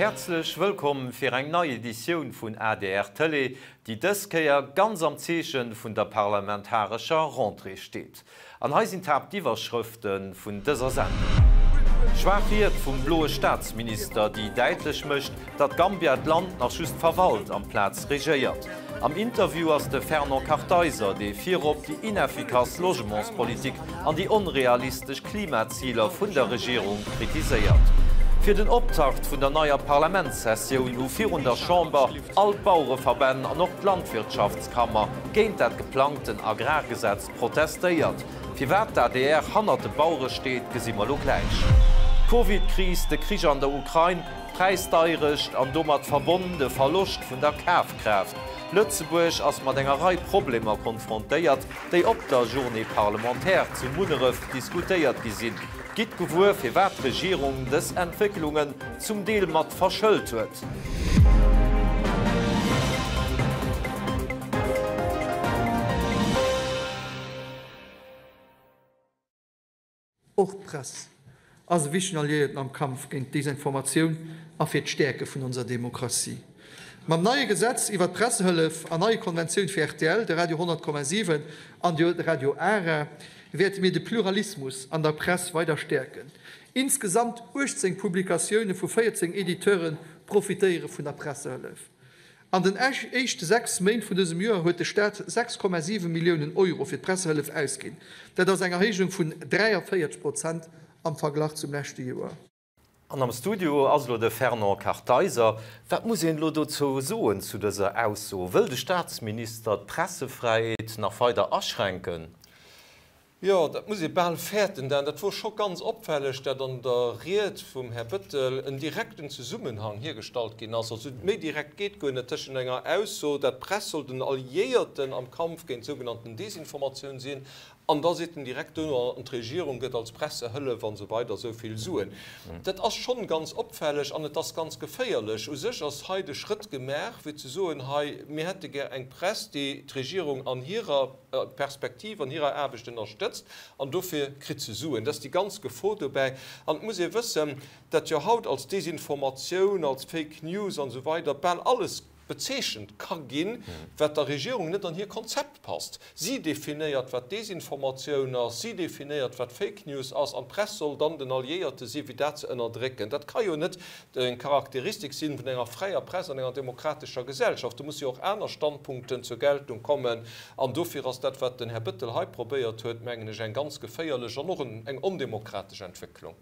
Häerzlech wëllkomm fir eng nei Editioun vun adr Tëlee, déi dës Kéier ganz am Zeeche vun der parlamentarescher Rentrée steet. An hei sinn d'Haaptiwwerschrëfte vun dëser Sendung. Schwaach Ried vum bloe Staatsminister, déi däitlech mécht, datt Gambia d'Land nach just verwalt amplaz regéiert. Am Interview ass de Fernand Kartheiser, dee virop déi ineffikass Logementspolitik an déi onrealistesch Klimaziler vun der Regierung kritiséiert. Fir den Optakt vun der neier Parlamentssessioun hu virun der Chamber all d'Bauereverbänn an och d'Landwirtschaftskammer géint dat geplangten Agrargesetz protestéiert. Firwat d'ADR hannert de Bauere steet, gesi mer lo gläich. D'Covid-Kris, de Krich an der Ukrain, d'Präisdeierecht an domat verbonn de Verloscht vun der Kafkraaft, Lëtzebuerg ass mat enger Rei Problemer konfrontéiert, déi op der Journée parlementaire zu Munneref diskutéiert gi sinn. Gitt gewuer, firwat d'Regierung dës Entwécklungen zum Deel mat verschëlt huet. Och d'Press ass e wichtegen Alliéierten am Kampf géint d'Desinformatioun a fir d'Stäerke vun onser Demokratie. Mam neie Gesetz iwwert d'Pressehëllef an neie Konventioun fir rtl, de Radio 100,7 an de Radio ARA wäerte mir de Pluralismus an der Press weider stäerken. Insgesamt 18 Publikatioune vu 14 Editeure profitéiere vun der Pressehëllef. An den éischte 6 Méint vun dësem Joer huet de Staat 6,7 Milliounen Euro fir d'Pressehëllef ausginn. Dat ass eng Erhéijung vun 43 Prozent am Verglach zum leschte Joer. An am Studio ass elo de Fernand Kartheiser. Wat muss een elo dozou soen, zu dëser Ausso? Wëll de Staatsminister d'Pressefräiheet nach weider aschränken? Jo, dat muss ee bal fäerten, Dan. Dat wor scho ganz opfälleg, dat an der Ried vum Här Bettel en direkten Zesummenhang hiergestallt ginn ass, also méi direkt geet guer net, tëschent enger Ausso, dat d'Press soll den Alliéierten am Kampf géint sougenannten Desinformatioun sinn, an da seet en direkt dono, an d'Regierung gëtt als Pressehëllef an esou weider esou vill Suen. Dat ass schonn ganz opfälleg an et ass ganz geféierlech. U sech ass hei de Schrëtt gemaach, fir ze soen, hei, mir hätte gär eng Press, déi d'Regierung an hirer, Perspektiv an hirer Aarbecht ënnerstëtzt an dofir kritt se Suen. Dat ass déi ganz Gefor dobäi. An et muss ee wëssen, dat jo haut als Desinformatioun, als Fake News an esou weider bal alles bezeechent ka ginn, wat der Regierung net an hir Konzept passt. Si definéiert, wat Desinformatioun ass, si definéiert, wat Fake News ass an d'Press soll dann den Alliéierte si fir dat ze ënnerdrécken. Dat ka jo net eng Charakteristik sinn vun enger fräier Press an enger demokratescher Gesellschaft. Do musse jo och aner Standpunkten zur Geltung kommen. An dofir ass dat, wat den Här Bettel hei probéiert huet, mengen ech, eng ganz geféierlech an och eng ondemokratesch Entwécklung.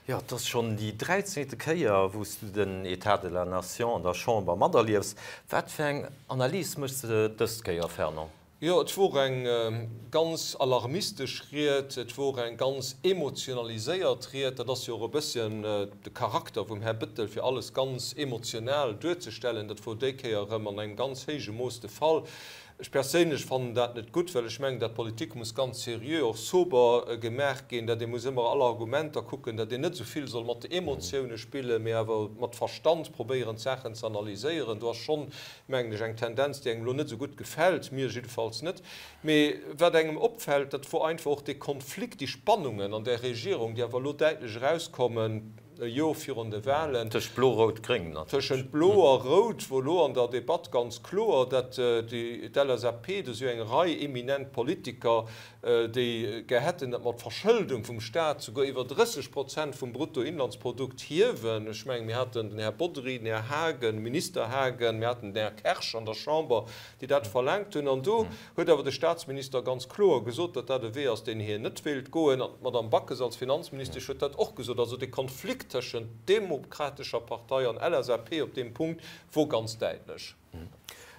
Jo, et ass schonn déi dräizéngte Kéier, wou s du den État de la Nation an der Chamber materliefs. Wat fir eng Analys méchs de dës Kéier, Fernand? Jo, et wor eng ganz alarmistesch Ried, et wor eng ganz emotionaliséiert Ried. Dat ass jo och e bësschen de Charakter vum Här Bettel, fir alles ganz emotional duerzestellen. Dat wor déi Kéier erëm an engem ganz héije Mooss de Fall. Ech perséinlech fannen dat net gutt, well ech mengen, dat Politik muss ganz seriö, och sober gemaach ginn, dat ee muss ëmmer all Argumenter kucken, dat een net esou vill soll mat de Emotioune spillen, mee awer mat Verstand probéieren d'Saachen ze analyséieren. Do ass schonn mengen ech, eng Tendenz, déi engem elo net esou gutt gefält, mir jiddefalls net. Mee wat engem opfält, dat wor einfach och dee Konflikt, déi Spannungen an där Regierung, déi awer elo däitlech erauskommen, e Jor virun de Wahlen. Tëscht Blo-Rout-Gréng natierlech. Tëschent Blo a Rout wor elo an der Debatt ganz kloer, dat déi d'LSAP, do si jo eng Rei eminent Politiker, déi gär hätten, datt mer d'Verschëldung vum Stat souguer iwwer 30 Prozent vum Bruttoinlandsprodukt hiewen. Ech mengen, mir haten den Här Bodry, den Här Haagen, Minister Haagen, mir haten den Här Kersch an der Chamber, déi dat verlaangt hunn. An do huet awer de Statsminister ganz kloer gesot, datt dat e Wee ass, deen hien net wéilt goen. An d'Madame Backes als Finanzministesch huet dat och gesot. Also de Konflikt tëschent Demokratescher Partei an LSAP op deem Punkt wor ganz däitlech.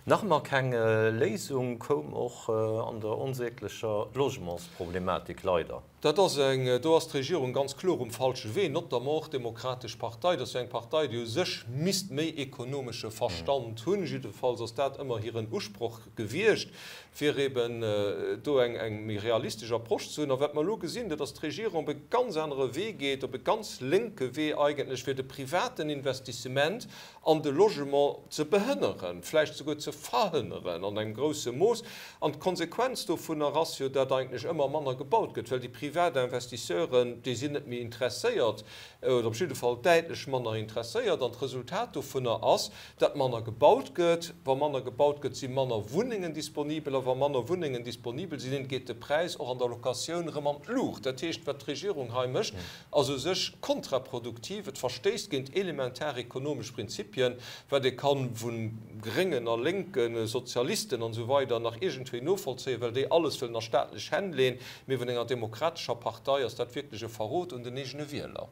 Nach ëmmer keng Léisung koum och an der onsäglecher Logementsproblematik, leider. Dat ass eng, do ass d'Regierung ganz kloer um falsche Wee, notamment och d'Demokratesch Partei. Dat ass jo eng Partei, déi u sech misst méi ekonomesche Verstand hunn, jiddefalls ass dat ëmmer hiren Usproch gewiescht, fir eben do eng eng méi realistesch Approche ze hunn. A wat mer elo gesinn, dat ass d'Regierung op e ganz anere Wee geet, op e ganz lénke Wee eigentlech, fir de privaten Investissement an de Logement ze behënneren, vläicht souguer ze. verhënneren an engem grousse Mooss. An d'Konsequenz dovunner ass jo, dat eigentlech ëmmer manner gebaut gëtt, well déi privat Investisseuren, déi sinn net méi interesséiert, oder op jidde Fall däitlech manner interesséiert. An d'Resultat dovunner ass, dat manner gebaut gëtt. Wa manner gebaut gëtt, si manner Wunnengen disponibel. A wa manner Wunnengen disponibel sinn, geet de Präis och an der Locatioun erëm an d'Luucht. Dat heescht, wat d'Regierung hei mécht, ass u sech kontraproduktiv. Et verstéisst géint elementar ekonomesch Prinzipien, wat ee ka vu Gréngen a Lénken, Sozialisten an esou weider nach iergendwéi novollzéien, well déi alles wëllen a staatlech Hänn leen. Mee vun enger demokratescher Partei ass dat wierklech e Verrot un den eegene Wieler.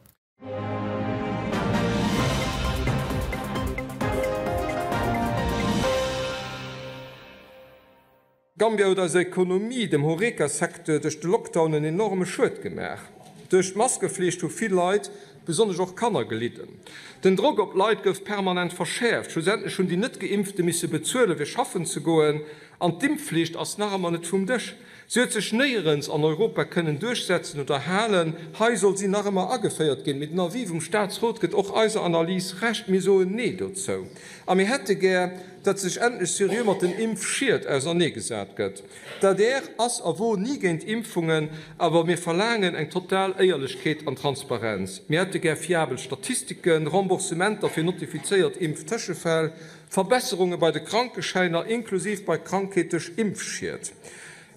Gambia huet eiser Ekonomie, dem Horeca-Secteur, duerch de Lockdown en enorme Schued gemaach. Duerch d'Maskeflicht hu vill Leit, besonnesch och Kanner, gelidden. Den Drock op d'Leit gouf permanent verschäerft. Schlussendlech hunn déi Net-Geimpfte misse bezuelen, fir schaffen ze goen. An d'Impfflicht ass nach ëmmer net vum Dësch. Si huet sech néierens an Europa kënnen duerchsetzen oder halen. Hei soll si nach ëmmer ageféiert ginn. Mee den Avis vum Staatsrot gëtt och eiser Analys Recht. Mir soen Nee dozou. A mir hätte gär, datt sech endlech seriö mat den Impfschied auserneegesat gëtt. D'adr ass a wor ni géint Impfungen, awer mir verlaangen eng total Éierlechkeet an Transparenz. Mir hätte gär fiabel Statistiken, Remboursementer fir notifizéiert Impftëschefäll, Verbesserunge bei de Krankeschäiner, inklusiv bei Krankheet duerch Impfschied.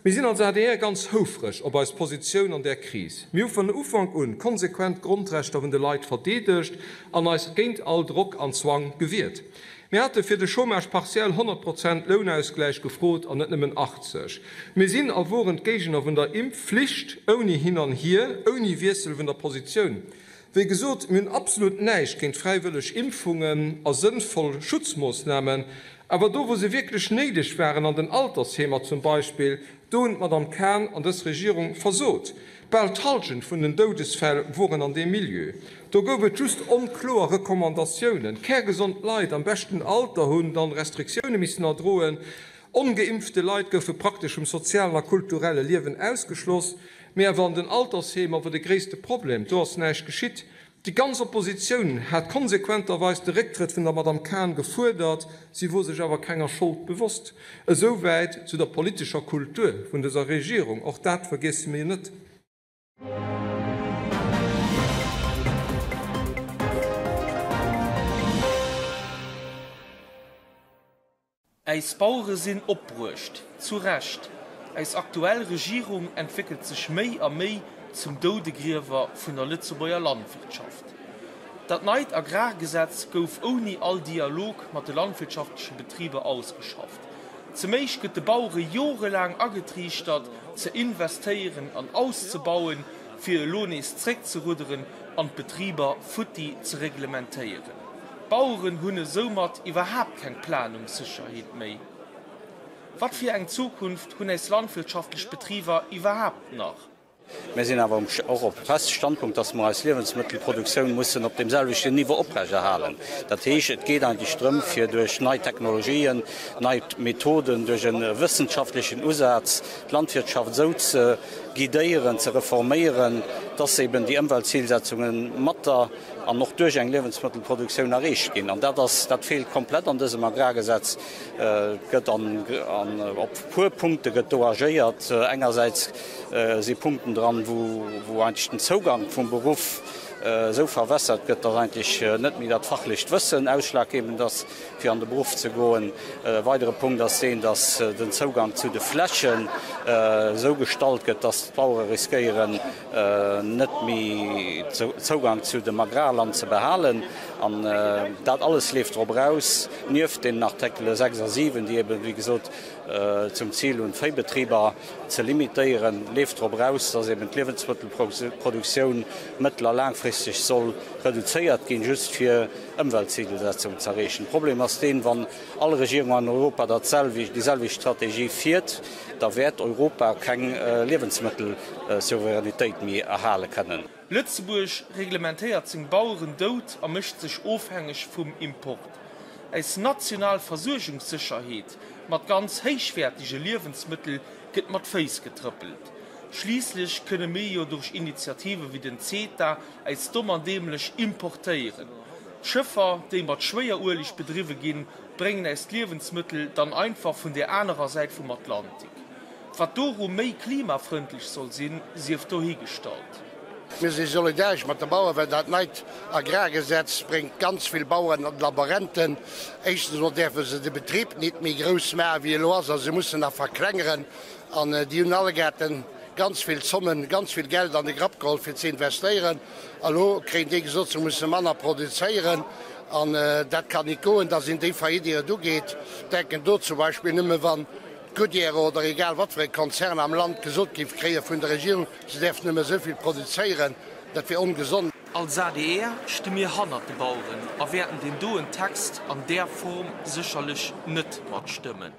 Mir sinn als adr ganz houfreg op eis Positioun an där Kris. Mir hu vun Ufank un konsequent d'Grondrechter vun de Leit verdeedegt an eis géint all Drock an Zwang gewiert. Mir hate fir de Chômage partiel 100 Prozent Lounausgläich gefrot an net nëmmen 80. Mir sinn a woren d'Géigner vun der Impfflicht, ouni hin an hier, ouni Wiessel vun der Positioun. Wéi gesot, mir hunn absolut näischt géint fräiwëlleg Impfungen a sënnvoll Schutzmoossnamen, awer do wou se wierklech néideg waren, an den Altersheemer zum Beispill, do hunn d'Madame Cahen an dës Regierung versot. Bal d'Hallschent vun den Doudesfäll woren an deem Milieu. Do gouf et just onkloer Recommandatiounen. Kärgesond Leit am beschten Alter hunn dann Restriktioune missen erdroen. Ongeimpfte Leit goufe praktesch vum sozialen a kulturelle Liewen ausgeschloss. Mee awer an den Altersheemer wor de gréisste Problem, do ass näischt geschitt. Déi ganz Oppositioun hat konsequenterweis de Récktrëtt vun der Madame Cahen gefuerdert, si wor sech awer kenger Schold bewosst. Esou wäit zu der politescher Kultur vun dëser Regierung, och dat vergiesse mir net. Äis Bauere sinn opbruecht. Zu Recht. Äis aktuell Regierung entwéckelt sech méi a méi zum Doudegriewer vun der Lëtzebuerger Landwirtschaft. Dat neit Agrargesetz gouf ouni all Dialog mat de landwirtschaftleche Betriber ausgeschafft. Zum éischt gëtt de Bauere jorelaang agetriichtert, ze investéieren an auszebauen, fir elo nees zréckzerudderen an d'Betriber futti ze reglementéieren. D'Baueren hunn esoumat iwwerhaapt keng Planungssécherheet méi. Wat fir eng Zukunft hunn äis landwirtschaftlech Betriber iwwerhaapt nach? Mir sinn awer och op feste Standpunkt, dass mer eis Liewensmëttelproduktioun mussen op deem selwechten Niveau oprechterhalen. Dat heescht, et geet eigentlech drëm, fir duerch nei Technologien, nei Methoden, duerch e wëssenschaftlechen Usaz d'Landwirtschaft esou ze guidéieren, ze reforméieren, dass eben déi Ëmweltzilsetzunge mat der an och duerch eng Liewensmëttelproduktioun erreecht ginn. An dat ass, dat feelt komplett an dësem Agrargesetz. Et gëtt an, an op puer Punkte gëtt do agéiert. Engersäits si Punkten dran, wou, wou eigentlech den Zougang vum Beruff esou verwässert gëtt, dass eigentlech net méi dat fachlecht Wëssen ausschlaggebend ass, fir an de Beruff ze goen. E weidere Punkt ass deen, dass den Zougang zu de Flächen esou gestalt gëtt, dass d'Bauere riskéieren, net méi Zougang zu dem Agrarland ze behalen. An dat alles leeft drop eraus, nieft deenen Artikele 6 a 7, déi eben, wéi gesot, zum Zil hunn, d'Véibetriber ze limitéieren, leeft drop eraus, dass eben d'Liewensmëttelproduktioun mëttel a laangfristeg soll reduzéiert ginn, just fir Ëmweltzielsetzungen ze erreechen. De Problem ass deen, wann all Regierung an Europa dat selwecht, déi selwecht Strategie fiert, da wäert Europa keng Liewensmëttelsouveränitéit méi erhale kënnen. Lëtzebuerg reglementéiert seng Baueren dout a mécht sech ofhängeg vum Import. Äis national Versuergungssécherheet mat ganz héichwäertege Liewensmëttel gëtt mat Féiss getrëppelt. Schliisslech kënne mir jo duerch Initiative wéi den CETA äis domm an däämlech importéieren. D'Schëffer, déi mat Schwéierueleg bedriwwe ginn. bréngen äis d'Liewensmëttel dann einfach vun där anerer Säit vum Atlantik. Wat doru méi klimafrëndlech soll sinn, sief dohigestallt. Mir si solidaresch mat de Baueren, well dat neit Agrargesetz bréngt ganz vill Baueren an Laborenten. Éischtens emol däerfe se de Betrib nit méi grouss maachen, wéi e elo ass, a se mussen nach verklengeren. An déi hunn allegaerten ganz vill Zommen, ganz vill Geld an de Grapp geholl, fir ze investéieren. A lo kréien déi gesot, se musse manner produzéieren. An dat kann nit goen, da sinn déi faillite, ier et ugeet. Denken do zum Beispill nëmme wann d'Goodyear oder egal wat fir e Konzern am Land gesot géif kréie vun der Regierung, se däerf nëmme esou vill produzéieren, dat wier ongesond. Als adr sti mir hannert de Baueren a wäerten deen doen Text an där Form sécherlech net matstëmmen.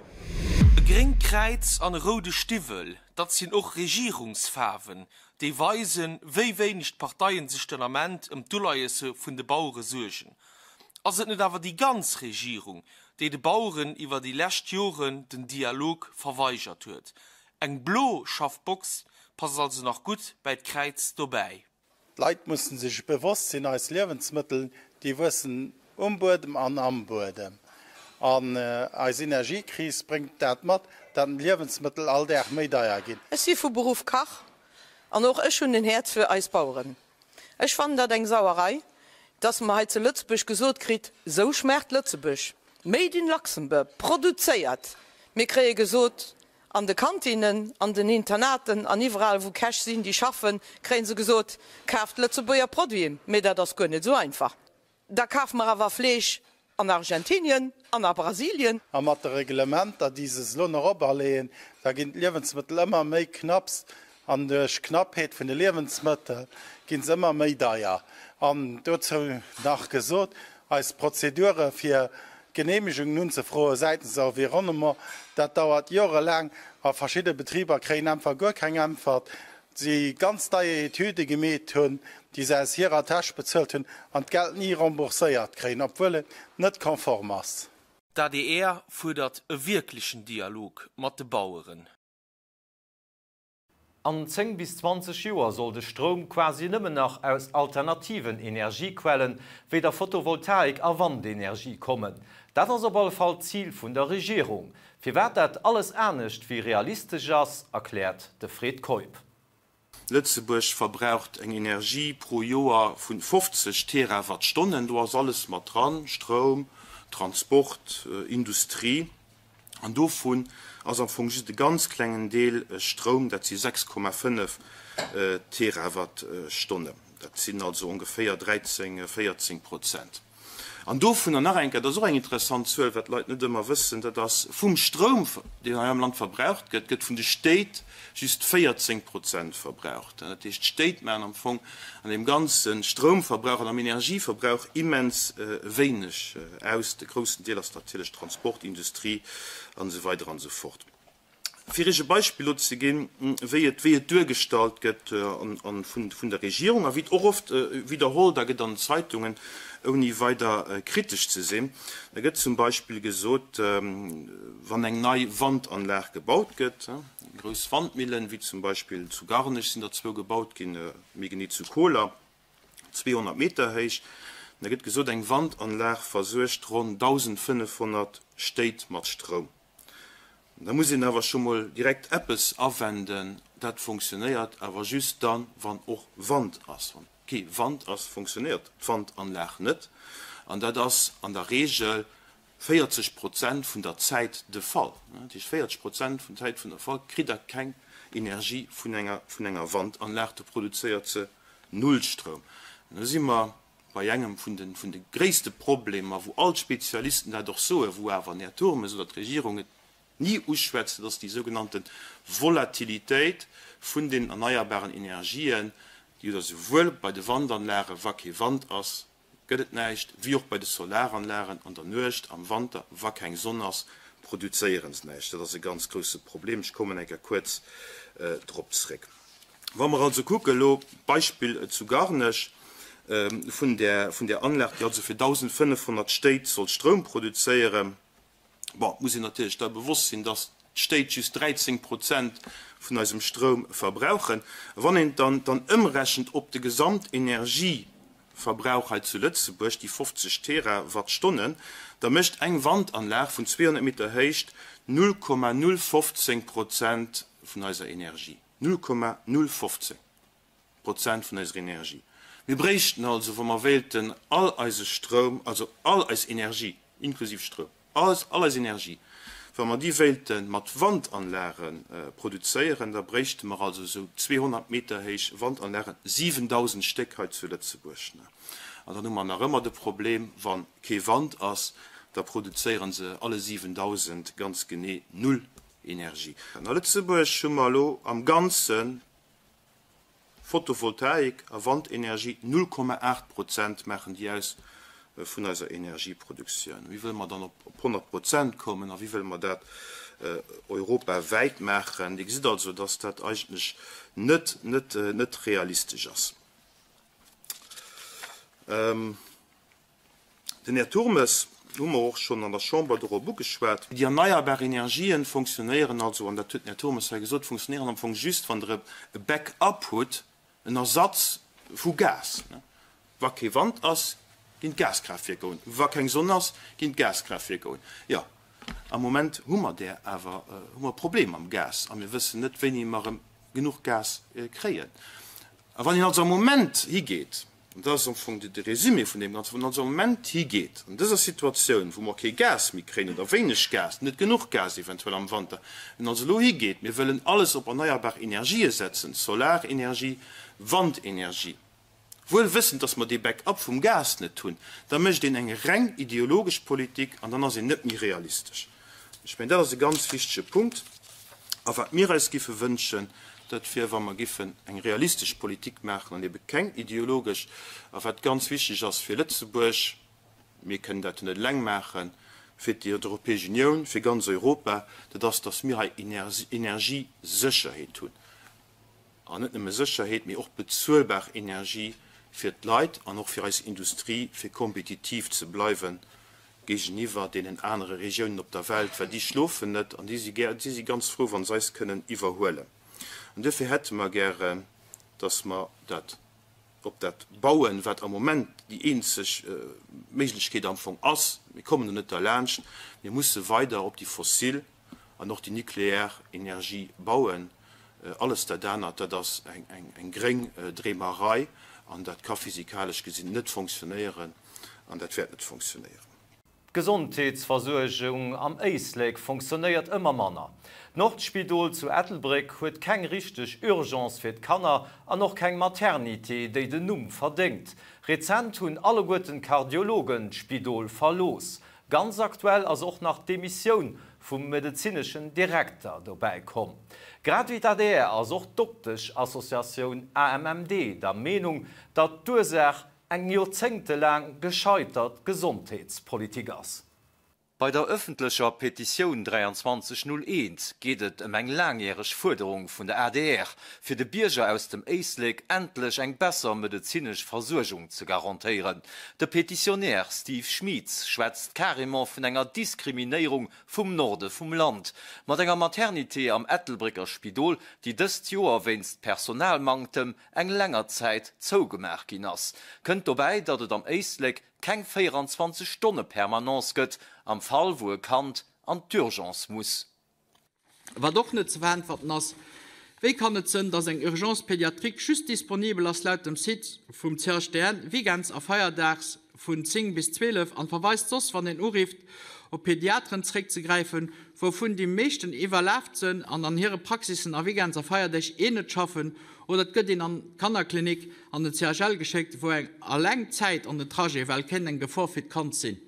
E gréngt Kräiz an e roude Stiwwel, dat sinn och Regierungsfaarwen, déi weisen, wéi wéineg d'Parteien sech den Ament ëm d'Uleiesse vun de Bauere suergen. Ass et net awer déi ganz Regierung, déi de Baueren iwwer déi lescht Joren den Dialog verweigert huet? Eng blo Schaffbox passt also nach gutt bäi d'Kräiz dobäi. D'Leit mussen sech bewosst sinn, eis Liewensmëttel, déi wuessen um Buedem an am Buedem. An eis Energiekris bréngt dat mat, dat d'Liewensmëttel all Dag méi deier ginn. Ech si vu Beruff Kach an och ech hunn en Häerz fir eis Baueren. Ech fannen dat eng Sauerei, dass mer hei zu Lëtzebuerg gesot kritt, sou schmaacht Lëtzebuerg, made in Luxembourg, produzéiert. Mir kréie gesot, an de Kantinnen, an den Internaten an iwwerall wou Käch sinn, déi schaffen, kréie se gesot, kaaft Lëtzebuerger Produiten. Mee dat ass guer net esou einfach. Da kafe mer awer Fleesch an Argentinien an a Brasilien. A mat de Reglementer, déi se elo nach operleeën, da ginn d'Liewensmëttel ëmmer méi knapps. An duerch d'Knappheet vun de Liewensmëttel gi se ëmmer méi deier. An dozou nach gesot, eis Prozedure fir Geneemegungen unzefroe säitens Environnement, dat dauert jorelaang a verschidde Betriber kréien einfach guer keng Äntwert. si ganz deier Etüde gemeet hunn, déi se aus hirer Täsch bezuelt hunn an d'Geld ni rembourséiert kréien, obwuel et net konform ass. D'adr fuerdert e wierklechen Dialog mat de Baueren. An 10 bis 20 Joer soll de Stroum quasi nëmmen nach aus alternativen Energiequellen, wéi der Photovoltaik a Wandenergie kommen. Dat ass op alle Fall d'Zil vun der Regierung. Firwat dat alles anescht wéi realistesch ass, erkläert de Fred Keup. Lëtzebuerg verbraucht eng Energie pro Joer vu 50 Terawattstonnen. Do ass alles mat dran, Stroum, Transport, Industrie. An dovun ass am Fong just e ganz klengen Deel Stroum, dat si 6,5 Terawattstonnen. Dat sinn also ongeféier 13, 14 Prozent. An dovunner nach eng Kéier, dat ass och eng interessant Zuel, wat d'Leit net ëmmer wëssen, dat ass, vum Stroum, deen hei am Land verbraucht gëtt, gëtt vun de Stéit just 14 Prozent verbraucht. Dat heescht, d'Stéit maachen am Fong an deem ganze Stroumverbrauch an am Energieverbrauch immens wéineg aus. De groussen Deel ass natierlech Transport, Industrie an esou weider an esou fort. Fir Iech e Beispill elo ze ginn, wéi et, wéi et duergestallt gëtt vun der Regierung a wéi et och oft widderholl da gëtt an den Zeitungen, ouni weider kritesch ze sinn, Da gëtt zum Beispill gesot, wann eng nei Wandanlag gebaut gëtt, grouss Wandmillen, wéi zum Beispill zu Garnech sinn der zwou gebaut ginn, méi genee zu Koler, 200 Meter héich, da gëtt gesot, eng Wandanlag versuergt ronn 1.500 Stéit mat Stroum. Da muss een awer scho mol direkt eppes awenden, dat fonctionnéiert awer just dann, wann och Wand ass. Wann kee Wand ass, fonctionnéiert d'Wandanlag net. An dat ass an der Regel 40 Prozent vun der Zäit de Fall. Dat heescht, 40 Prozent vun der Zäit vun der Fall kritt Der keng Energie vun enger, vun enger Wandanlag, do produzéiert se null Stroum. An da si mer bei engem vun de, vun de gréisste Problemer, wou all d'Spezialisten dat och soen, wou awer den Här Turmes oder d'Regierung et ni uschwätzt, dat ass déi sougenannte Volatilitéit vun den erneierbaren Energien, déi oder souwuel bei de Wandanlagen, wa kee Wand ass, gëtt et näischt, wéi och bei de Solaranlagen an der Nuecht, am Wanter, wa keng Sonn ass, produzéiere se näischt. Dat ass e ganz grousse Problem. Ech kommen eng Kéier kuerz drop zréck. Wa mer also kucken, elo d'Beispill zu Garnech vun där, vun där Anlag, déi also fir 1.500 Stéit soll Stroum produzéieren, bon, et muss een natierlech da bewosst sinn, dass d'Stéit just 13 Prozent vun eisem Stroum verbrauchen. Wann een dann, dann ëmrechent op de Gesamtenergie. Stroumverbrauch hei zu Lëtzebuerg, déi 50 Terawattstonnen, da mécht eng Wandanlag vun 200 Meter Héicht 0,015 Prozent vun eiser Energie. 0,015 Prozent vun eiser Energie. Mir bréichten also, wa mer wéilten all eise Stroum, also all eis Energie, inklusiv Stroum, all eis Energie, wa mer déi wéilte mat Wandanlage produzéieren, da bréichte mer also esou 200 Meter héich Wandanlagen, 7.000 Stéck hei zu Lëtzebuerg. An dann hu mer nach ëmmer de Problem, wa kee Wand ass, da produzéiere se alle 7.000 ganz genee null Energie. An a Lëtzebuerg hu mer elo am Ganzen Photovoltaik a Wandenergie, 0,8 Prozent maachen déi aus vun eiser Energieproduktioun. Wéi wëlle mer dann op 100 Prozent kommen a wéi wëlle mer dat europawäit maachen? Dir gesitt also, dass dat eigentlech net, net, net realistesch ass. Den Här Turmes hu mer och schonn an der Chamber dorop ugeschwat. Déi erneierbar Energien fonctionnéieren also, an dat huet den Här Turmes hei gesot, fonctionnéieren am Fong just, wann Der e Back-up hutt, en Ersatz vu Gas. Wa kee Wand ass, ginn d'Gaskraaftwierker un. Wa keng Sonn ass, ginn d'Gaskraaftwierker un. Jo, am Moment hu mer där awer, hu mer e Problem mam Gas a mir wëssen net, wéini mer erëm genuch Gas kréien. A wann een also am Moment higeet, an dat ass am Fong de Résumé vun deem Ganzen, wann een also am Moment higeet, an dëser Situatioun, wou mer kee Gas méi kréien oder wéineg Gas, net genuch Gas eventuell am Wanter, wenn also elo higeet, mir wëllen alles op erneierbar Energië setzen, Solarenergie, Wandenergie, wuel wëssend, dass mer dee Back-up vum Gas net hunn, da mécht een eng reng ideologesch Politik an dann ass een net méi realistesch. Ech mengen, dat ass e ganz wichtege Punkt. A wat mir eis giffe wënschen, dat wier, wa mer giffen eng realistesch Politik maachen an ebe keng ideologesch. A wat ganz wichteg ass fir Lëtzebuerg, mir kënnen dat jo net eleng maachen, fir d'Europäesch Unioun, fir ganz Europa, dat ass, dass mir hei Energiesécherheet hunn. An net nëmme Sécherheet, mee och bezuelbar Energie fir d'Leit an och fir eis Industrie, fir kompetitiv ze bleiwe géigeniwwer deenen anere Regiounen op der Welt, well déi schlofen net an déi si gär, déi si ganz frou, wa se eis kënnen iwwerhuelen. An duerfir hätte mer gären, dass mer dat op dat bauen, wat am Moment déi eenzeg Méiglechkeet am Fong ass. Mir kommen do net derlaanscht. Mir musse weider op déi fossil an och déi nuklear Energie bauen. Alles dat anert, dat ass eng gréng Dreemerei an dat ka physikalesch gesinn net fonctionnéieren an dat wäert net fonctionnéieren. D'Gesondheetsversuergung am Éislek fonctionnéiert ëmmer manner. D'Nordspidol zu Ettelbréck huet keng richteg Urgence fir d'Kanner an och keng Maternité, déi den Numm verdéngt. Rezent hunn alleguerten d'Kardiologen d'Spidol verlooss. Ganz aktuell ass och nach d'Demissioun vum medezineschen Direkter dobäi komm. Grad wéi d'ADR ass och d'Dokteschassociatioun AMMD der Meenung, datt d'Ursaach eng joerzéngtelaang gescheitert Gesondheetspolitik ass. Bei der ëffentlecher Petitioun 2301 geet et ëm eng laangjäreg Fuerderung vun der adr, fir de Bierger aus dem Éislek endlech eng besser medezinesch Versuergung ze garantéieren. De Petitionär Steve Schmieds schwätzt carrément vun enger Diskriminéierung vum Norde vum Land. Mat enger Maternité am Ettelbrécker Spidol, déi dëst Joer wéinst Personalmanktem eng länger Zäit zougemaach ginn ass, kënnt dobäi, datt et am Éislek keng 24 Stonne Permanence gëtt, am Fall wou e Kand an d'Urgence muss. Wat och net ze veräntwerten ass, Wéi kann et sënn, dass eng Urgence pédiatrique just disponibel ass laut dem Site vum CHDN weekends a feierdags vun 10 bis 12 an verweist soss, wann een urifft, op Pediateren zréckzegräifen, wouvun déi meeschten iwwerlaaft sënn an an hire Praxissen a weekends a Feierdeeg eh net schaffen oder et gëtt een an d'Kannerklinik an den CHL geschéckt, wou eng alleng d'Zäit an den Trajet well kéint eng Gefor fir d'Kand sinn.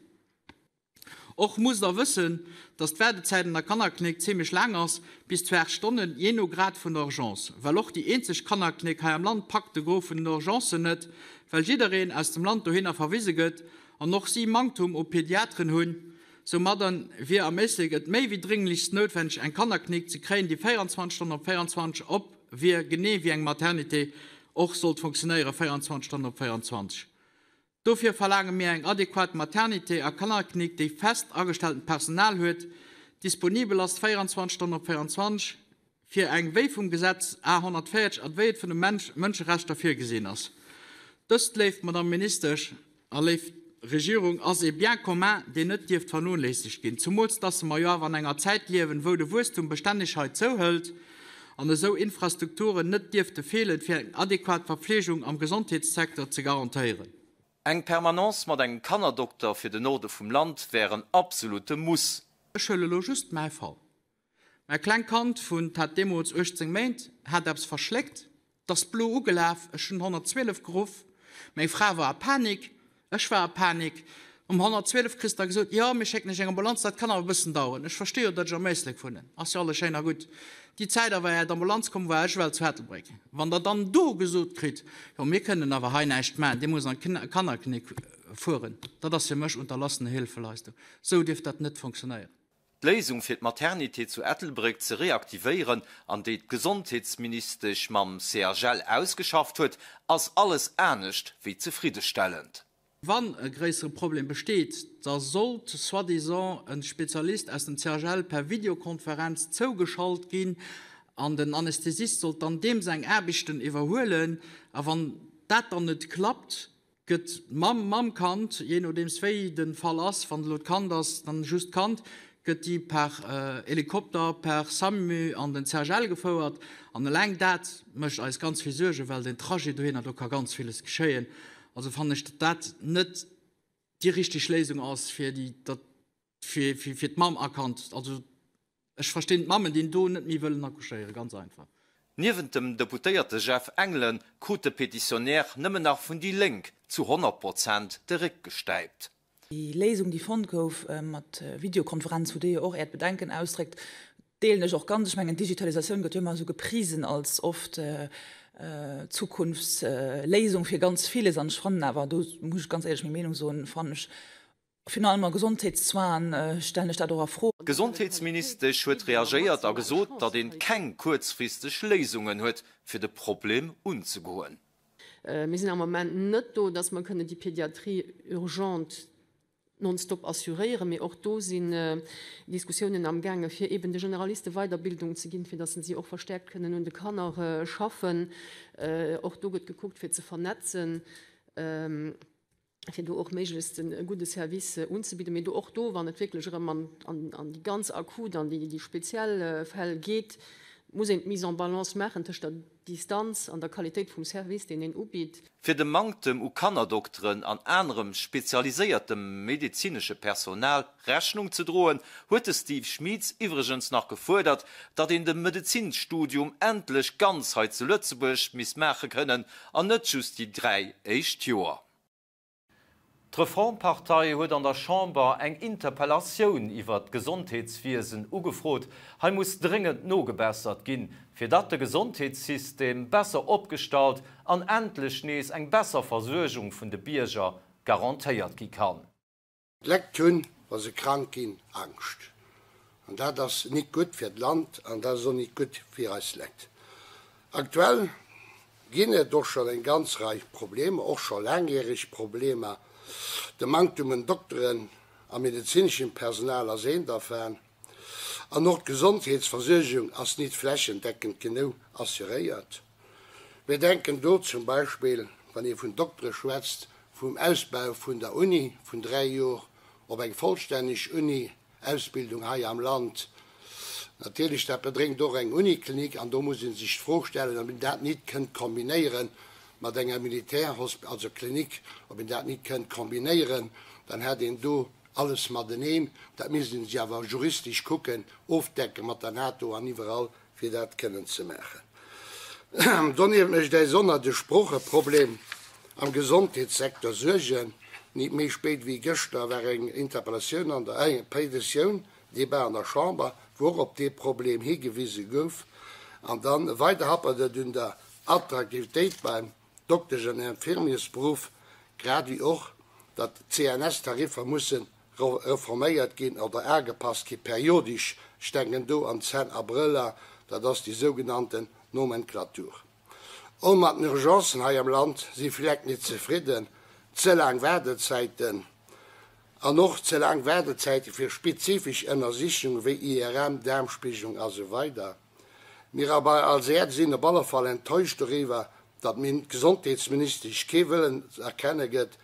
Och musst der wëssen, dass d'Waardezäit an der Kannerklinik zimlech laang ass, bis zu 8 Stonnen, jee no Grad vun der Urgence. Well och déi eenzeg Kannerklinik hei am Land packt de Gros vun den Urgencen net, well jiddereen aus dem Land dohinner verwise gëtt an och si Manktum u Pediateren hunn. Soumadder wier am Éislek et méi wéi dringlichst noutwenneg eng Kannerklinik ze kréien, déi 24 Stonnen op 24 op wier, genee wéi eng Maternité och sollt funktionéieren, 24 Stonnen op 24. Dofir verlaange mir eng adequat Maternité a Kannerklinik, déi fest agestelltent Personal huet, disponibel ass 24 Stonnen op 24, fir eng wéi vum Gesetz A 140 an wéi et vun de Mënscherechter virgesinn ass. Dëst, léif Madamm Ministesch a léif Regierung, ass ee Bien commun, deen net dierft vernoléissegt ginn, zumools dass mer jo awer an enger Zäit liewen, wou de Wuesstum bestänneg hei zouhëlt an esou Infrastrukturen net dierfte feelen, fir eng adequat Verpflegung am Gesondheetssecteur ze garantéieren. Eng Permanence mat engem Kannerdokter fir de Norde vum Land wär en absolute Muss. Ech huele lo just mäi Fall. Mäi klengt Kand vun, 't hat deemools 18 Méint, hat eppes verschléckt, 't ass blo ugelaf, ech hunn 112 geruff, meng Fra war a Panik, ech war a Panik. Um 112 kriss da gesot, jo, mir schécken iech eng Ambulanz, dat kann awer e bëssen daueren. Ech versti jo, datt ech am Éislek wunnen, ass jo alles schéin a gutt. Déi Zäit awer, är d'Ambulanz komm war, ech well zu Ettelbréck. Wann der dann do gesot kritt, jo, mir kënnen awer hei näischt maachen, dir musst an d'Kannerklinik fueren, dat ass fir mech unterlassene Hilfeleistung. Esou dierf dat net funktionéieren. D'Léisung fir d'Maternité zu Ettelbréck ze reaktivéieren an déi d'Gesondheetsministesch mam CHL ausgeschafft huet, ass alles anescht wéi zefriddestellend. Wann e gréissere Problem besteet, da sollt soi-disant e Spezialist aus dem CHL per Videokonferenz zougeschalt ginn an den Anästhesist sollt dann deem seng Aarbechten iwwerhuelen. A wann dat dann net klappt, gëtt d'Mamm mam Kand, jee nodeems wéi de Fall ass, wann et elo d'Kand ass, dann just d'Kand, gëtt déi per Helikopter, per SAMU an den CHL gefouert. An eleng dat mécht eis ganz vill Suergen, well den Trajet dohinner, do ka ganz villes geschéien. Also fannen ech, datt dat net déi richteg Léisung ass, fir déi, datt, fir, fir, fir d'Mamm a Kand. Also ech verstinn d'Mammen, déi do net méi wëllen accouchéieren, ganz einfach. Niewent dem Deputéierte Jeff Engelen krut de Petitionnaire nëmmen nach vun déi Lénk zu 100 Prozent de Réck gestäipt. Déi Léisung, déi fonnt gouf mat Videokonferenz, wou Dir jo och Äert Bedenken ausdréckt, deelen ech och ganz. Ech mengen, d'Digitalisatioun gëtt jo ëmmer esou geprisen als oft Zukunftsléisung fir ganz villes. An ech fannen awer, do muss ech ganz éierlech meng Meenung soen, fannen ech, Virun allem a Gesondheetssoinen stellen ech dat och a Fro. D'Gesondheetsministesch huet reagéiert a gesot, datt een keng kuerzfristeg Léisungen huet, fir de Problem unzegoen. Mir sinn am Moment net do, dass mer kënnen déi Pédiatrie urgente nonstop assuréieren, mee och do sinn Diskussiounen amgaange fir eeben de Generaliste Weiderbildung ze ginn, fir dass si och verstärkt kënnen un de Kanner schaffen. Och do gëtt gekuckt fir ze vernetzen. fir do och méiglechst e gudde Service unzebidden, mee do och do, wann et wierklech erëm an, an déi ganz akut an déi, déi speziell Fäll geet, muss een d'Mise en balance maachen tëscht der Distanz an der Qualitéit vum Service, deen een ubitt. Fir dem Manktem u Kannerdokteren an anerem spezialiséiertem medezinesche Personal Rechnung ze droen, huet de Steve Schmieds iwwregens nach gefuerdert, datt een de Medezinsstudium endlech ganz hei zu Lëtzebuerg misst maache kënnen an net just déi 3 éischt Joer. D'Reformpartei huet an der Chamber eng Interpellatioun iwwert d'Gesondheetswiesen ugefrot. Hei muss dréngend nogebessert ginn, fir datt de Gesondheetssystem besser opgestallt an endlech nees eng besser Versuergung vun de Bierger garantéiert gi kann. D'Lekt hunn, wa se krank ginn, Angscht. An dat ass nit gutt fir d'Land an dat ass och nit gutt fir eis Lekt. Aktuell ginn et och schonn eng ganz Rei Problemer, och scho laangjäreg Problemer. De Manktum un Dokteren a medezineschem Personal ass eent dervan. An och d'Gesondheetsversuergung ass nit flächendeckend genou assuréiert. Mir denken do zum Beispill, wann ee vun Doktere schwätzt, vum Ausbau vun der Uni vun 3 Jor op eng vollstänneg Uni-Ausbildung hei am Land. Natierlech, dat bedréngt och eng Uniklinik an do muss ee sech d'Fro stellen, ob een dat nit kënnt kombinéiere mat enger Militärhosp-, also Klinik, ob een dat nit kënnt kombinéieren, dann hätt een do alles mateneen. Dat misst ee sech awer juristesch kucken, ofdecken mat der NATO an iwwerall fir dat kënnen ze maachen. Donieft mécht äis oner de Sproocheproblem am Gesondheetssecteur Suergen. Nit méi spéit wéi gëschter war eng Interpellatioun an der, eng Péitioun, Debat an der Chamber, wou och op dee Problem higewise gouf. An dann weider happert et un der Attraktivitéit beim Doktesch an Infirmiersberuff, grad wéi och, datt d'CNS-Tariffer musse reforméiert ginn oder agepasst gi periodesch, ech denken do an d'Zänn a Brëller, dat ass déi sougenannten Nomenclature. Och mat den Urgencen hei am Land si vill Lekt net zefridden, ze laang Waardezäiten an och ze laang Waardezäite fir spezifesch Ënnersichunge wéi IRM, Daarmspigelung a sou weider. Mir als adr sinn op alle Fall enttäuscht doriwwer, datt d'Gesondheetsministesch kee Wëllen ze erkenne gëtt,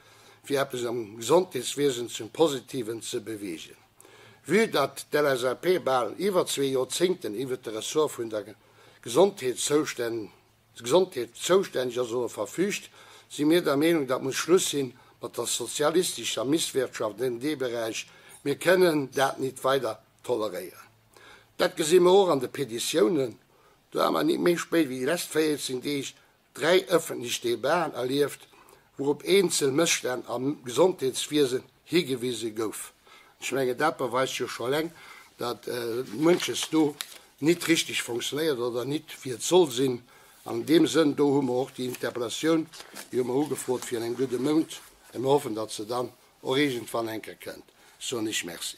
fir eppes am Gesondheetswiesen zum Positiven ze beweegen. Vue datt d'LSAP bal iwwer zwee Joerzéngten iwwer de Ressort vun der Gesondheet zoustänneg ass oder verfüügt, si mir der Meenung, datt muss Schluss sinn mat der sozialistescher Misswirtschaft an deem Beräich. Mir kënnen dat nit weider toleréieren. Dat gesi mer och an de Petitiounen. Do hu mer nit méi spéit wéi déi lescht 14 Deeg 3 ëffentlech Debaten erlieft, wou op eenzel Mësstänn am Gesondheetswiesen higewise gouf. Ech mengen, dat beweist jo scho eleng, datt munches do nit richteg fonctionnéiert oder nit wéi et soll sinn. An an deem Sënn, do hu mer och déi Interpellatioun, déi hu mer ugefrot fir an engem gudde Mount, a mir hoffen, datt se dann och iergendwann eng Kéier kënnt. Soen ech Merci.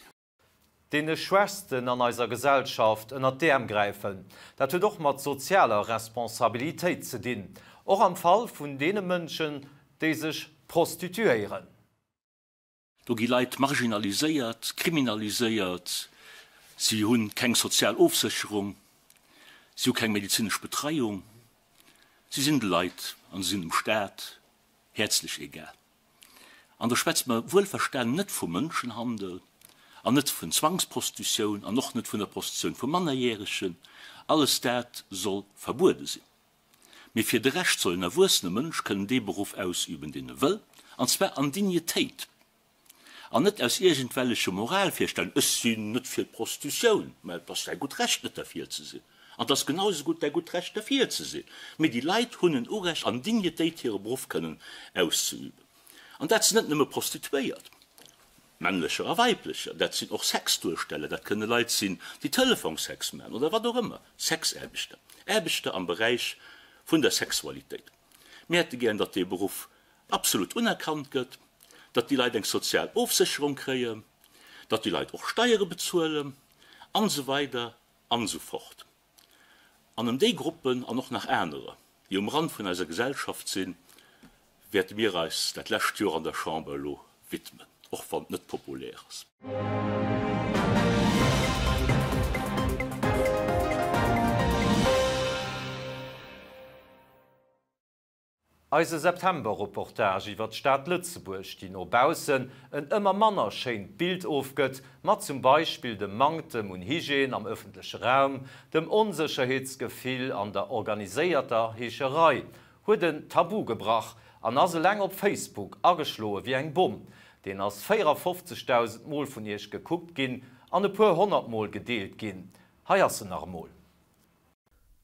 Deene Schwächsten an eiser Gesellschaft ënnert d'Äerm gräifen, dat huet och mat sozialer Responsabilitéit ze dinn, och am Fall vun deene Mënschen, déi sech prostituéieren. Do gi Leit marginaliséiert, kriminaliséiert, si hu keng sozial Ofsécherung, si hu keng medezinesch Betreiung, si sinn de Leit an si sinn dem Staat häerzlech egal. An do schwätze mer wuelverstanen net vu Mënschenhandel an net vun Zwangsprostutioun an och net vun der Prostutioun vu Mannerjäregen. Alles dat soll verbuede sinn. Mee fir de Rescht soll en erwuessene Mënsch kënnen dee Beruff ausüben, deen e wëll, an zwar an Dignitéit an net aus iergendwelleche Moralvirstellungen, Ech sinn net fir d'Prostutioun. Mä et ass däi gutt Recht, net derfir ze sinn. An et ass genau esou gutt däi gutt Recht derfir ze sinn. Mee déi Leit hunn en Urecht an Dignitéit hire Beruff kënnen auszeüben. An dat sinn net nëmme Prostituéiert, männlecher a weiblecher, dat sinn och Sexduersteller, dat kënne Leit sinn, déi Telefongsex maachen oder wat och ëmmer, Sexaarbechter, Aarbechter am Beräich vun der Sexualitéit. Mir hätte gären, datt dee Beruff absolut unerkannt gëtt, datt déi Leit eng sozial Ofsécherung kréien, datt déi Leit och Steiere bezuelen an esou weider an esou fort. An ëm déi Gruppen an och nach anerer, déi um Rand vun eiser Gesellschaft sinn, wäerte mir eis dat lescht Joer an der Chamber elo widmen, och wann et net populär ass. Eise September-Reportage iwwer d'Stad Lëtzebuerg, déi no baussen en ëmmer manner schéint Bild ofgëtt, mat zum Beispill dem Manktem un Hygiène am ëffentleche Raum, dem Onsécherheetsgefill an der organiséierter Heescherei, huet en Tabu gebrach an ass eleng op Facebook ageschloe wéi eng Bomm. Deen ass 54.000 Mol vun iech gekuckt ginn an e puer honnertmol gedeelt ginn. Hei ass en nach emol.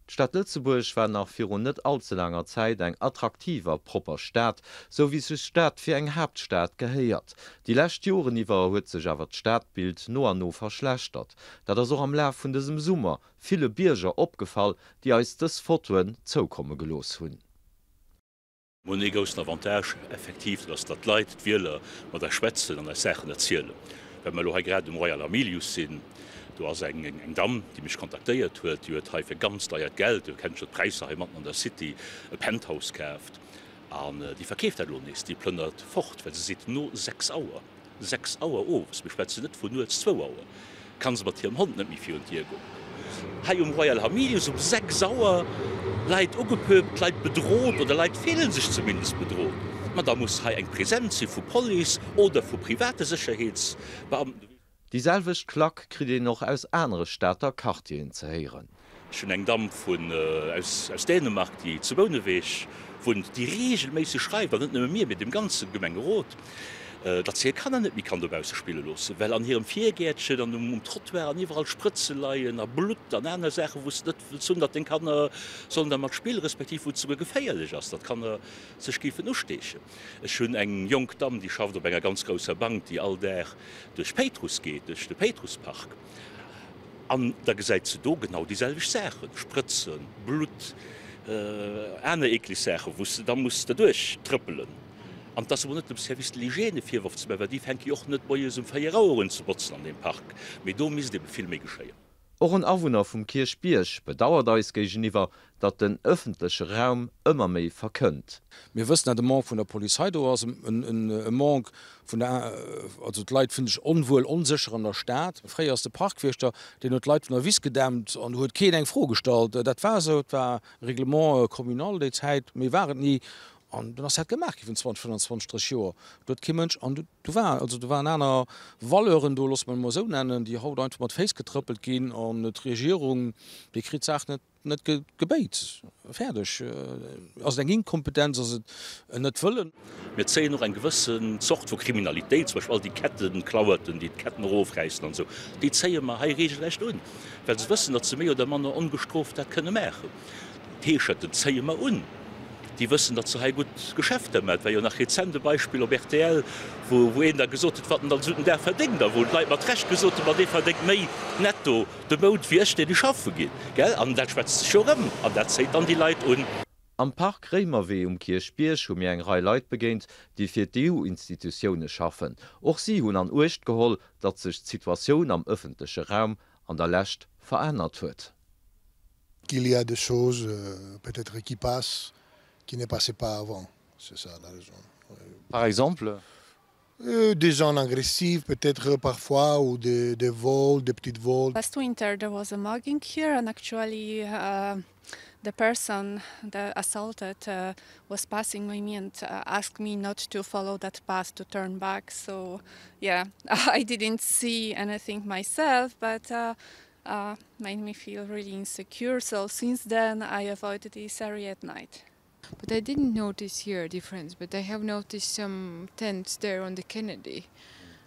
D'Stad Lëtzebuerg war nach virun net allze laanger Zäit eng attraktiv a propper Stad, sou wéi sech dat fir eng Haaptstad gehéiert. Déi lescht Joren iwwer huet sech awer d'Stadbild no an no verschlechtert. Dat ass och am Laf vun dësem Summer ville Bierger opgefall, déi eis dës Fotoen zoukomme gelooss hunn. Mir hunn ee groussen Avantage effektiv, dat ass, datt d'Leit, d'Wieler mat eis schwätzen an eis Saachen erzielen. Well mer elo hei grad um Royal Hamilius sinn, do ass eng Damm, déi mech kontaktéiert huet, déi huet hei fir ganz deiert Geld, Dir kennt jo d'Präisser hei matten an der City, e Penthouse kaaft an déi verkeeft dat elo nees, déi plënnert fort, well se seet, no 6 Auer 6 Auer owes, mir schwätzen net vun nuets zwou Auer, kann se mat hirem Hond net méi virun d'Dier goen. Hei um Royal Hamilius um 6 Auer, Leit ugepöbelt, Leit bedrot oder Leit fillen sech zumindest bedrot. Ma da muss hei eng Präsenz si vu Police oder vu private Sécherheetsbeamten. Déi selwecht Klack kritt een och aus anere Stater Quartieren ze héieren. Ech hunn eng Damm vun aus Dänemark, déi zu Bouneweg wunnt, déi reegelméisseg schreift, an net nëmme mir, mee dem ganze Gemengerot, datt se hir Kanner net méi kann dobausse spille loossen, well an hirem Virgäertchen an um Trottoir an iwwerall Sprëtze leien a Blutt an aner Saachen, wou s de net wëlls hunn, datt deng Kanner sollen dermat spillen, respektiv wou et souguer geféierlech ass, datt d'Kanner sech géifen usteechen. Ech hunn eng jonk Damm, déi schafft op enger ganz grousser Bank, déi all Dag duerch Péitruss geet, duerch de Péitrusspark. An da gesäit se do genau déi selwecht Saachen, Sprëtzen, Blutt, aner eekleg Saachen, wou s de da muss derduerch trëppelen. An et ass emol net dem Service de l'hygiène e Virworf ze maachen, well déi fänke jo och net moies um 4 Auer un ze botzen an deem Park. Mee do misst ebe vill méi geschéien. Och en Awunner vum Kierchbierg bedauert eis géigeniwwer, datt den ëffentleche Raum ëmmer méi verkënnt. Mir wëssen, dat e Manque vun der Polizei do ass, e Manque vun der, also d'Leit fillen sech onwuel, onsécher an der Stad. Fréier ass de Parkwiechter, deen huet d'Leit vun der Wiss gedämpt an do huet keen eng Fro gestallt. Dat war esou, et war Règlement communal déi Zäit, méi war et ni. An dunn ass dat gemaach gi vun 20, 25, 30 Joer. Do huet kee Mënsch, an do war, also do waren aner Valeuren do, loosse mer et emol esou nennen, déi haut einfach mat Féiss getrëppelt ginn. An d'Regierung, déi kritt d'Saach net, net gebéit. Fäerdeg. Ass et eng Inkompetenz, ass et en Net-Wëllen? Mir zéien och eng gewëssen Zort vu Kriminalitéit, zum Beispill all déi Kettenklauerten, déi d'Ketten erofräissen an esou, déi zéie mer hei regelrecht un, well se wëssen, datt se méi oder manner ongestrooft dat kënne maachen. D'Heescherten zéie mer un, déi wëssen, datt se hei gutt Geschäfter maachen. Et war jo nach rezent e Beispill op rtl, wou wou een da gesot huet, wat en dann esou den Dag verdéngt a wou d'Leit mat Recht gesot hunn, ma dee verdéngt méi netto de Mount wéi ech, deen ech schaffe ginn. Gell? An dat schwätzt sech jo erëm an dat zéit dann déi Leit un. Am Park Réimerwee um Kierchbierg hu mir eng Rei Leit begéint, déi fir d'EU-Institutioune schaffen. Och si hunn an Uecht geholl, datt sech d'Situatioun am ëffentleche Raum an der Lescht verännert huet. Qu'il y a des choses peut-être qui passent qui ne passaient pas avant, c'est ça la raison. Par exemple? Des gens agressifs peut-être parfois ou des, des vols, des petites vols. Last winter there was a mugging here and actually uh, the person that assaulted uh, was passing by me and uh, asked me not to follow that path to turn back. So yeah, I didn't see anything myself, but uh, uh, made me feel really insecure. So since then I avoided this area at night. But I didn't notice here a difference, but I have noticed some tents there on the Kennedy.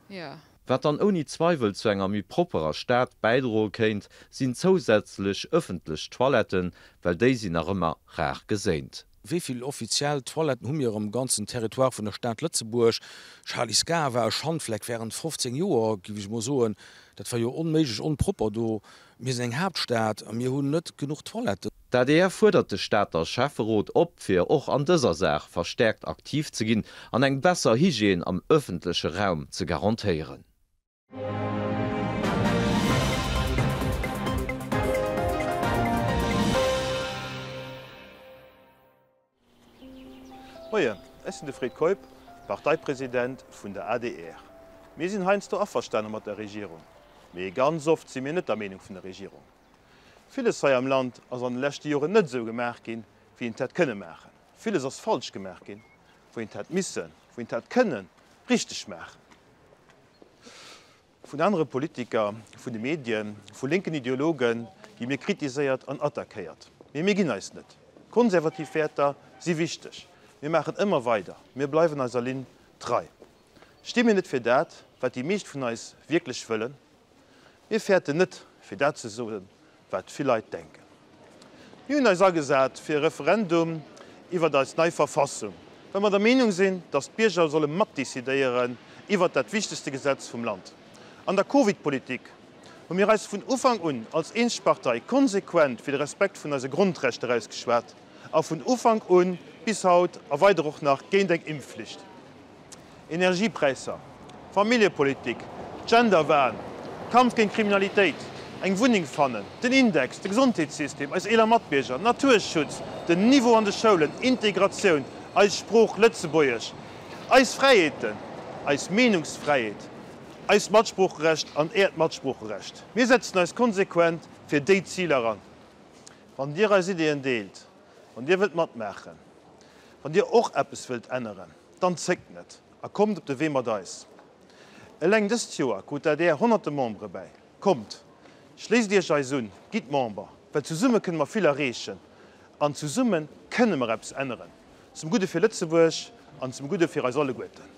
Yeah. Wat dann ouni Zweiwel zu enger méi propperer Stad bäidroe kéint, sinn zousätzlech ëffentlech Toiletten, well déi sinn nach ëmmer rar geséint. Wéi vill offiziell Toiletten hu mir am ganzen Territoire vun der Stad Lëtzebuerg? Charly's Gare war e Schandfleck während 15 Joer, géif ech emol soen. Dat war jo onméiglech onpropper do. Mir sinn eng Haaptstad a mir hunn net genuch Toiletten. D'adr fuerdert de Stater Schäfferot op, fir och an dëser Saach verstäerkt aktiv ze ginn an eng besser Hygiène am ëffentleche Raum ze garantéieren. Moien, ech sinn de Fred Keup, Parteipresident vun der adr. Mir sinn heiansdo averstane mat der Regierung, mee ganz oft si mir net der Meenung vun der Regierung. Villes hei am Land ass an de leschte Joren net esou gemaach ginn, wéi een et hätt kënne maachen. Villes ass falsch gemaach ginn, wou een et hätt missen, wou een et hätt kënnen richteg maachen. Vun anere Politiker, vun de Medien, vu lénken Ideologe gi mir kritiséiert an attackéiert. Mee mir ginn eis net. Konservativ Wäerter si wichteg. Mir maachen ëmmer weider. Mir bleiwen eiser Linn trei. Sti mir net fir dat, wat déi meescht vun eis wierklech wëllen? Mir fäerten net, fir dat ze soen, wat vill Leit denken. Mir hunn eis agesat fir e Referendum iwwert eis nei Verfassung, well mer der Meenung sinn, datt d'Bierger solle matdecidéieren iwwert dat wichtegste Gesetz vum Land. An der Covid-Politik hu mir eis vun Ufank un als eenzeg Partei konsequent fir de Respekt vun eise Grondrechter ausgeschwat a vun Ufank un bis haut a weider och nach géint eng Impfflicht. Energiepräisser, Familljepolitik, Genderwahn, Kampf géint Kriminalitéit, eng Wunneng fannen, den Index, de Gesondheetssystem, eis eeler Matbierger, Naturschutz, den Niveau an de Schoulen, Integratioun, eis Sprooch Lëtzebuergesch, eis Fräiheeten, eis Meenungsfräiheet, eist Matsproocherecht an Äert Matsproocherecht. Mir setzen eis konsequent fir déi Ziler an. Wann Dir eis Ideeën deelt, wann Dir wëllt matmaachen, wann Dir och eppes wëllt änneren, Dann zéckt net a kommt op de Wee mat eis! Eleng dëst Joer krut d'ADR honnerte Membere bäi. Kommt, schléisst Iech eis un, gitt Member, well zesumme kënne mer vill erreechen an zesumme kënne mer eppes änneren, zum Gudde fir Lëtzebuerg an zum Gudde fir eis alleguerten.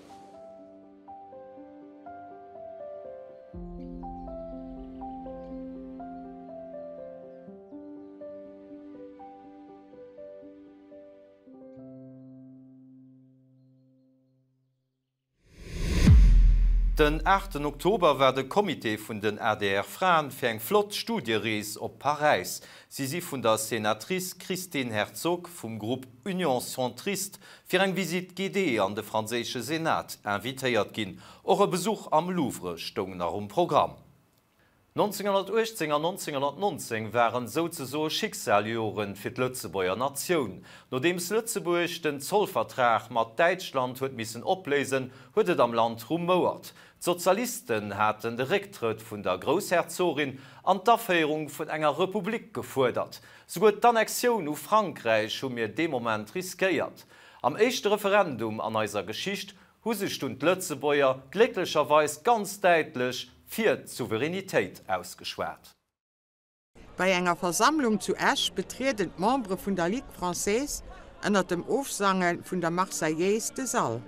Den aachten Oktober war de Comité vun den adr Fraen fir eng flott Studierees op Paräis. Si si vun der Senatrice Christine Herzog vum Grupp Union Centriste fir eng Visite guidée an de franséische Senat invitéiert ginn. Och e Besuch am Louvre stoung nach um Programm. 1918 an 1919 waren souzesoe Schicksaljoren fir d'Lëtzebuerger Natioun. Nodeems Lëtzebuerg den Zollvertrag mat Däitschland huet missen opléisen, huet et am Land rumouert. D'Sozialisten haten de Récktrëtt vun der Groussherzogin an d'Aféierung vun enger Republik gefuerdert. Souguer d'Annexioun u Frankräich hu mir dee Moment riskéiert. Am éischte Referendum an eiser Geschicht hu sech dunn d'Lëtzebuerger glécklecherweis ganz däitlech fir d'Souveränitéit ausgeschwat. Bei enger Versammlung zu Esch betrieden d'Membere vun der Ligue Française ënner dem Ofsange vun der Marseillaise de Sall.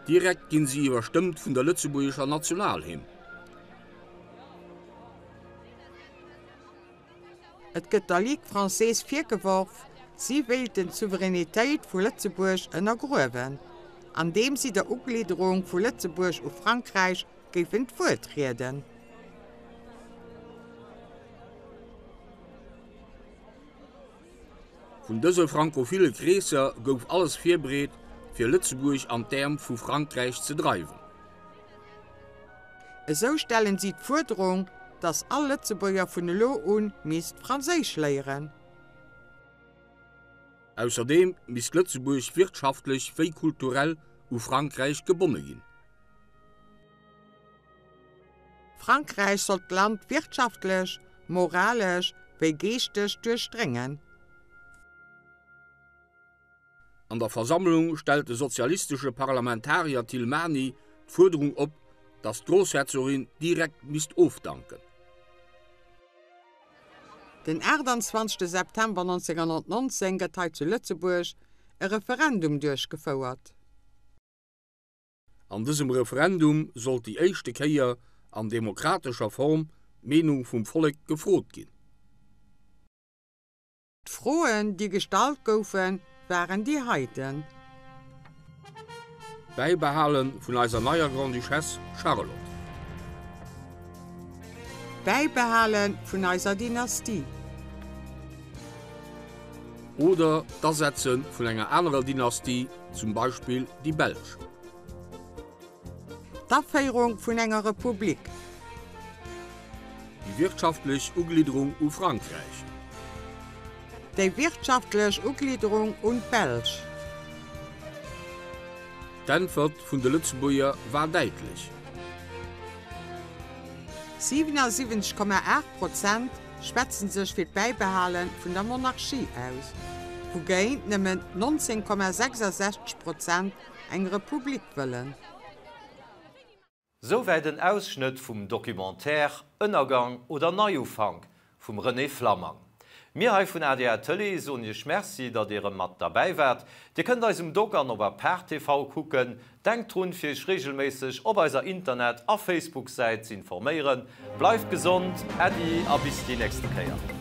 Direkt ginn si iwwerstëmmt vun der lëtzebuergescher Nationalhymn. Et gëtt der Ligue Française virgeworf, si wéilten d'Souveränitéit vu Lëtzebuerg ënnergruewen, andeem si der Uglidderung vu Lëtzebuerg u Frankräich géifen d'Wuert rieden. Vun dëse frankophile Kreesser gouf alles virbereet, fir Lëtzebuerg an d'Äerm vu Frankräich ze dreiwen. Esou stellen si d'Fuerderung, datt all Lëtzebuerger vun elo un misst Franséisch léieren. Ausserdeem misst Lëtzebuerg wirtschaftlech wéi kulturell u Frankräich gebonne ginn. Frankräich sollt d'Land wirtschaftlech, moralesch wéi geeschteg duerchdréngen. An der Versammlung stellt de sozialistesche Parlamentarier Thilmany d'Fuerderung op, datt d'Groussherzogin direkt misst ofdanken. Den 28 September 1919 gëtt hei zu Lëtzebuerg e Referendum duerchgefouert. An dësem Referendum sollt déi éischte Kéier an demokratescher Form d'Meenung vum Vollek gefrot ginn. D'Froen, déi gestallt goufen, waren déi heiten. Bäibehale vun eiser neier Grande-Duchesse Charlotte. Bäibehale vun eiser Dynastie. Oder d'Asetze vun enger anerer Dynastie, zum Beispill déi belsch. D'Aféierung vun enger Republik. Déi wirtschaftlech Uglidderung u Frankräich. Déi wirtschaftlech Uglidderung un d'Belsch. D'Äntwert vun de Lëtzebuerger war däitlech. 77,8 Prozent schwätzen sech fir d'Bäibehale vun der Monarchie aus, wougéint nëmmen 19,66 Prozent eng Republik wëllen. Souwäit en Ausschnëtt vum Documentaire Ënnergang oder Neiufank vum René Flammang. Mir hei vun adr Tëlee soen Iech Merci, datt Dir erëm mat derbäi waart. Dir kënnt eis um Doc an op Apart TV kucken. Denkt drun, fir Iech reegelméisseg op eiser Internet a Facebook-Säit z'informéieren. Bleift gesond, Äddi a bis déi nächste Kéier.